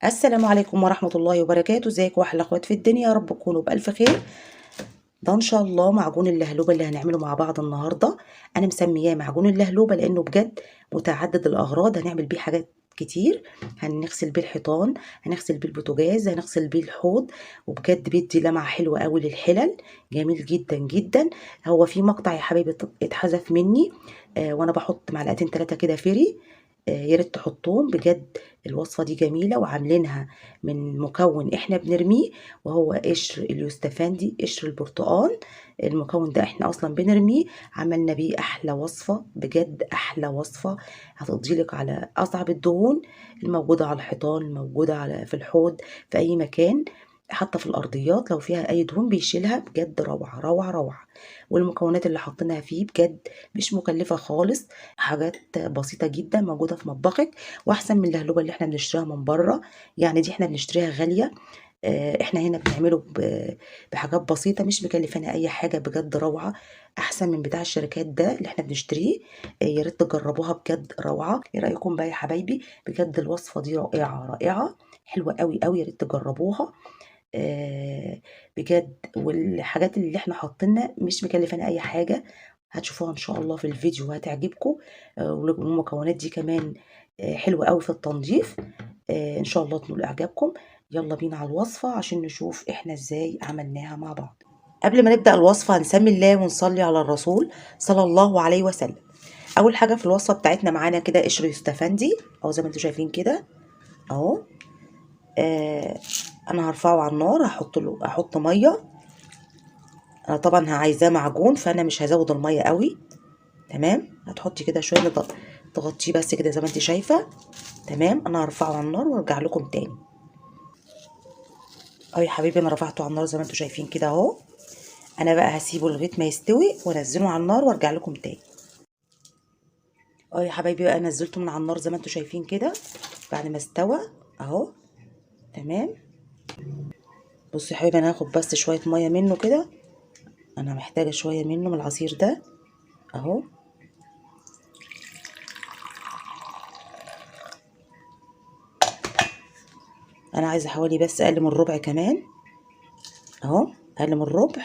السلام عليكم ورحمة الله وبركاته. ازيكم واحلى اخوات في الدنيا؟ يا رب تكونوا بألف خير. ده ان شاء الله معجون اللهلوبة اللي هنعمله مع بعض النهاردة. انا مسمياه معجون اللهلوبة لانه بجد متعدد الاغراض، هنعمل بيه حاجات كتير. هنغسل بيه الحيطان، هنغسل بيه البوتاجاز، هنغسل بيه الحوض، وبجد بيدي لمعة حلوة قوي للحلل، جميل جدا جدا. هو في مقطع يا حبايبي اتحذف مني وانا بحط معلقتين 3 كده فيري، يا ريت تحطوهم. بجد الوصفة دي جميلة وعاملينها من مكون احنا بنرميه، وهو قشر اليوستفندي، قشر البرتقال. المكون ده احنا اصلا بنرميه، عملنا بيه احلى وصفة، بجد احلى وصفة هتقضيلك على اصعب الدهون الموجودة على الحيطان، الموجودة في الحوض، في اي مكان، حتى في الارضيات لو فيها اي دهون بيشيلها. بجد روعة روعة روعة. والمكونات اللي حاطينها فيه بجد مش مكلفة خالص، حاجات بسيطة جدا موجودة في مطبخك، واحسن من اللهلوبة اللي احنا بنشتريها من بره. دي احنا بنشتريها غالية، احنا هنا بنعمله بحاجات بسيطة مش مكلفانا اي حاجة. بجد روعة، احسن من بتاع الشركات ده اللي احنا بنشتريه. يا ريت تجربوها، بجد روعة. ايه رأيكم بقى يا حبايبي؟ بجد الوصفة دي رائعة رائعة، حلوة قوي قوي، يا ريت تجربوها. بجد. والحاجات اللي احنا حاطينها مش مكلفانا اي حاجة، هتشوفوها ان شاء الله في الفيديو وهتعجبكم. والمكونات دي كمان، حلوة قوي في التنظيف. ان شاء الله تنول اعجابكم. يلا بينا على الوصفة عشان نشوف احنا ازاي عملناها مع بعض. قبل ما نبدأ الوصفة هنسمي الله ونصلي على الرسول صلى الله عليه وسلم. اول حاجة في الوصفة بتاعتنا معانا كده قشر يوستفندي اهو زي ما انتم شايفين كده اهو. انا هرفعه على النار، هحط مية. انا طبعا عايزاه معجون فانا مش هزود المية قوي، تمام. هتحطي كده شوية تغطيه بس كده زي ما انت شايفه، تمام. انا هرفعه على النار وارجع لكم تاني. اهو يا حبيبي انا رفعته على النار زي ما انتم شايفين كده اهو. انا بقى هسيبه لغاية ما يستوي وانزله على النار وارجع لكم تاني. اهو يا حبايبي بقى نزلته من على النار زي ما انتم شايفين كده بعد ما استوى اهو، تمام. بصوا يا حبايبي انا هاخد بس شوية مية منه كده، انا محتاجه شوية منه من العصير ده اهو. انا عايزه حوالي بس اقل من ربع كمان اهو، اقل من ربع.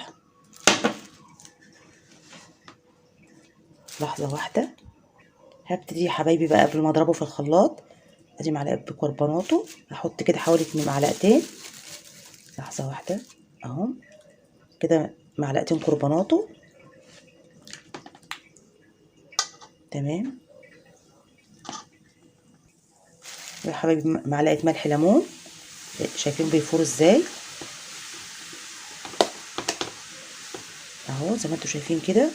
لحظة واحدة. هبتدي يا حبايبي بقى قبل ما اضربه في الخلاط، ادي معلقه بيكربوناته، هحط كده حوالي 2 معلقتين. لحظة واحدة اهو كده، معلقتين كربوناته، تمام. يا حبايبي معلقه ملح ليمون، شايفين بيفور ازاي اهو زي ما انتم شايفين كده.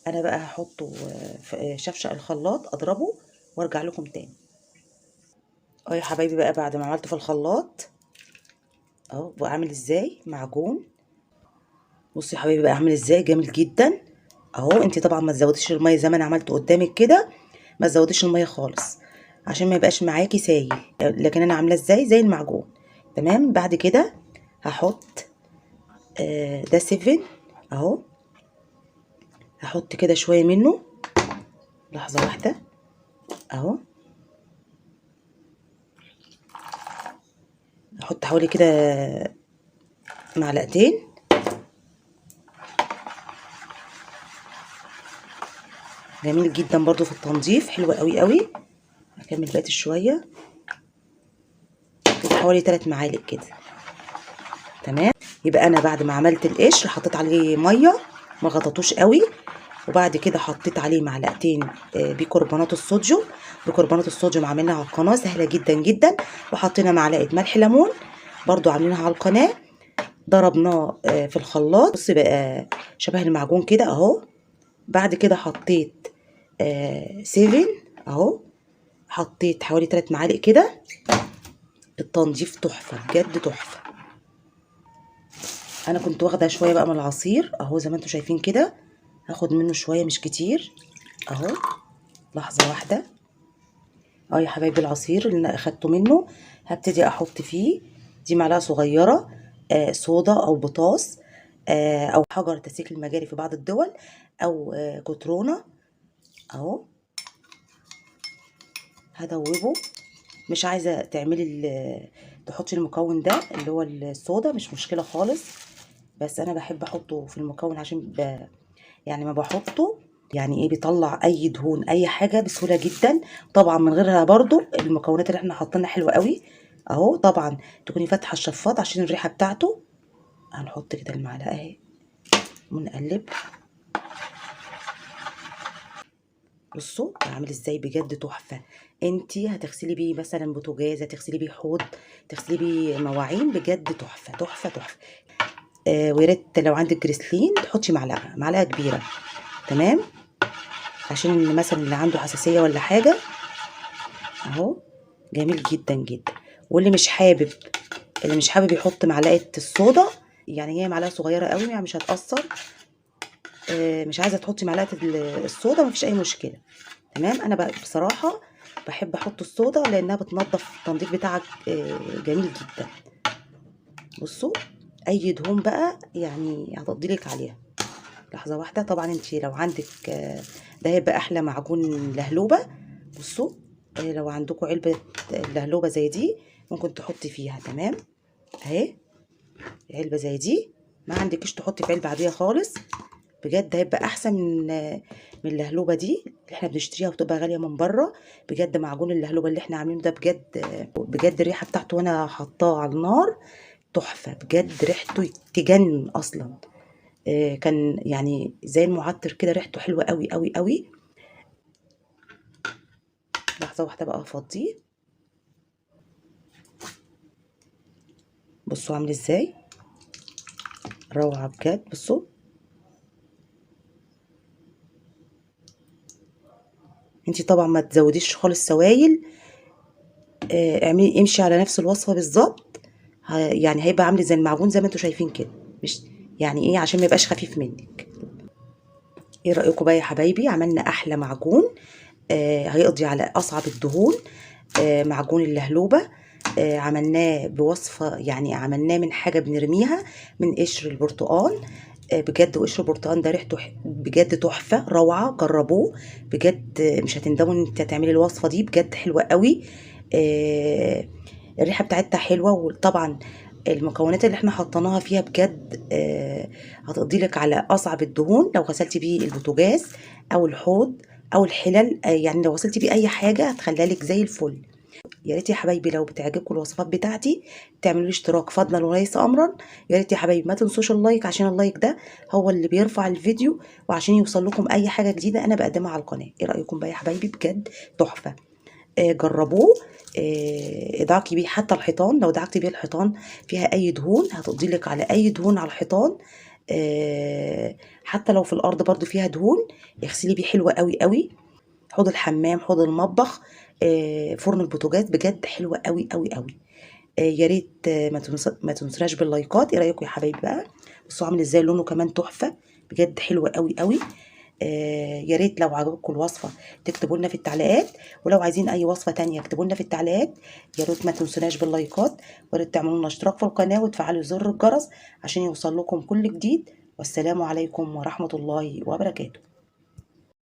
انا بقى هحطه في شفشق الخلاط، اضربه وارجع لكم تاني. اهو يا حبايبي بقى بعد ما عملته في الخلاط اهو بقى عامل ازاي معجون. بصوا يا حبايبي بقى عامل ازاي، جميل جدا اهو. انت طبعا ما تزوديش المية زي ما انا عملت قدامك كده، ما تزوديش المية خالص عشان ما يبقاش معاكي سايل، لكن انا عاملاه ازاي زي المعجون، تمام. بعد كده هحط ده 7 اهو، هحط كده شوية منه. لحظة واحدة اهو، هحط حوالي كده معلقتين. جميل جدا برضو في التنظيف، حلو قوي قوي. هكمل بقية الشويه كده حوالي 3 معالق كده، تمام. يبقى انا بعد ما عملت القشر حطيت عليه مية، ما غطيتوش قوي، وبعد كده حطيت عليه معلقتين، بيكربونات الصوديوم. بيكربونات الصوديوم عاملينها على القناة، سهلة جدا جدا. وحطينا معلقه ملح ليمون برضو عاملينها على القناة، ضربناه، في الخلاط. بصي بقى شبه المعجون كده اهو. بعد كده حطيت، 7 اهو، حطيت حوالي 3 معالق كده. التنظيف تحفة بجد تحفة. انا كنت واخده شوية بقى من العصير اهو زي ما انتم شايفين كده، هاخد منه شوية مش كتير اهو. لحظة واحدة اهو يا حبايبي العصير اللي انا اخدته منه هبتدي احط فيه دي معلقه صغيرة، صودا او بطاس، او حجر تسييك المجاري في بعض الدول، او كترونه اهو. هدوبه. مش عايزه تعملي تحطي المكون ده اللي هو الصودا، مش مشكلة خالص، بس انا بحب احطه في المكون عشان يعني ما بحطه يعني ايه، بيطلع اي دهون اي حاجة بسهولة جدا. طبعا من غيرها برضو المكونات اللي احنا حاطينها حلوة قوي اهو. طبعا تكوني فاتحة الشفاط عشان الريحة بتاعته. هنحط كده المعلقة اهي ونقلب. بصوا عامل ازاي، بجد تحفة. انتي هتغسلي بيه مثلا بوتاجاز، هتغسلي بيه حوض، تغسلي بيه مواعين، بجد تحفة تحفة تحفة. ويا ريت لو عندك جريسلين تحطي معلقه كبيرة، تمام، عشان مثلا اللي عنده حساسية ولا حاجة اهو. جميل جدا جدا. واللي مش حابب، اللي مش حابب يحط معلقه الصودا، يعني هي معلقه صغيرة قوي يعني مش هتاثر. مش عايزه تحطي معلقه الصودا مفيش اي مشكلة، تمام. انا بصراحة بحب احط الصودا لانها بتنظف، التنظيف بتاعك جميل جدا. بصوا اي دهون بقى يعني هتقضيلك عليها. لحظة واحدة. طبعا انت لو عندك ده هيبقى احلى معجون لهلوبه. بصوا لو عندكم علبة لهلوبه زي دي ممكن تحطي فيها، تمام اهي علبة زي دي. ما عندكيش تحطي في علبة عادية خالص، بجد هيبقى احسن من اللهلوبه دي اللي احنا بنشتريها وبتبقى غالية من بره. بجد معجون اللهلوبه اللي احنا عاملينه ده بجد بجد الريحة بتاعته وانا حطاه على النار تحفة، بجد ريحته تجنن اصلا. كان يعني زي المعطر كده، ريحته حلوة قوي قوي قوي. لحظة واحدة بقى افضيه. بصوا عامل ازاي، روعه بجد. بصوا انتي طبعا ما تزوديش خالص سوائل، اعملي امشي على نفس الوصفة بالظبط، يعني هيبقى عامل زي المعجون زي ما انتوا شايفين كده، مش يعني ايه، عشان ما يبقاش خفيف منك. ايه رايكم بقى يا حبايبي؟ عملنا احلى معجون، هيقضي على اصعب الدهون، معجون اللهلوبه. عملناه بوصفه، يعني عملناه من حاجة بنرميها، من قشر البرتقال. بجد وقشر البرتقال ده ريحته بجد تحفة روعه، جربوه بجد مش هتندموا ان انت تعملي الوصفة دي، بجد حلوة قوي. الريحة بتاعتها حلوة، وطبعا المكونات اللي احنا حطيناها فيها بجد هتقضي لك على اصعب الدهون. لو غسلتي بيه البوتاجاز او الحوض او الحلل، يعني لو غسلتي بيه اي حاجة هتخليها لك زي الفل. يا ريت يا حبايبي لو بتعجبكم الوصفات بتاعتي تعملوا لي اشتراك فضلا وليس امرا. يا ريت يا حبايبي ما تنسوش ال like، عشان ال like ده هو اللي بيرفع الفيديو وعشان يوصل لكم اي حاجة جديدة انا بقدمها على القناة. ايه رايكم بقى يا حبايبي؟ بجد تحفة. جربوه، ادعكي بيه حتى الحيطان. لو دعكتي بيه الحيطان فيها اي دهون هتقضي لك على اي دهون على الحيطان، حتى لو في الارض برضو فيها دهون اغسلي بيه، حلوة قوي قوي. حوض الحمام، حوض المطبخ، فرن البوتاجاز، بجد حلوة قوي قوي قوي. يا ريت ما تنسوناش باللايكات. ايه رايكم يا حبايبي بقى؟ بصوا عامل ازاي، لونه كمان تحفة بجد حلوة قوي قوي. يا ريت لو عجبتكم الوصفة تكتبوا لنا في التعليقات، ولو عايزين اي وصفه تانية اكتبوا لنا في التعليقات. يا ريت ما تنسوناش باللايكات، ويا ريت تعملوا لنا اشتراك في القناة وتفعلوا زر الجرس عشان يوصل لكم كل جديد. والسلام عليكم ورحمة الله وبركاته.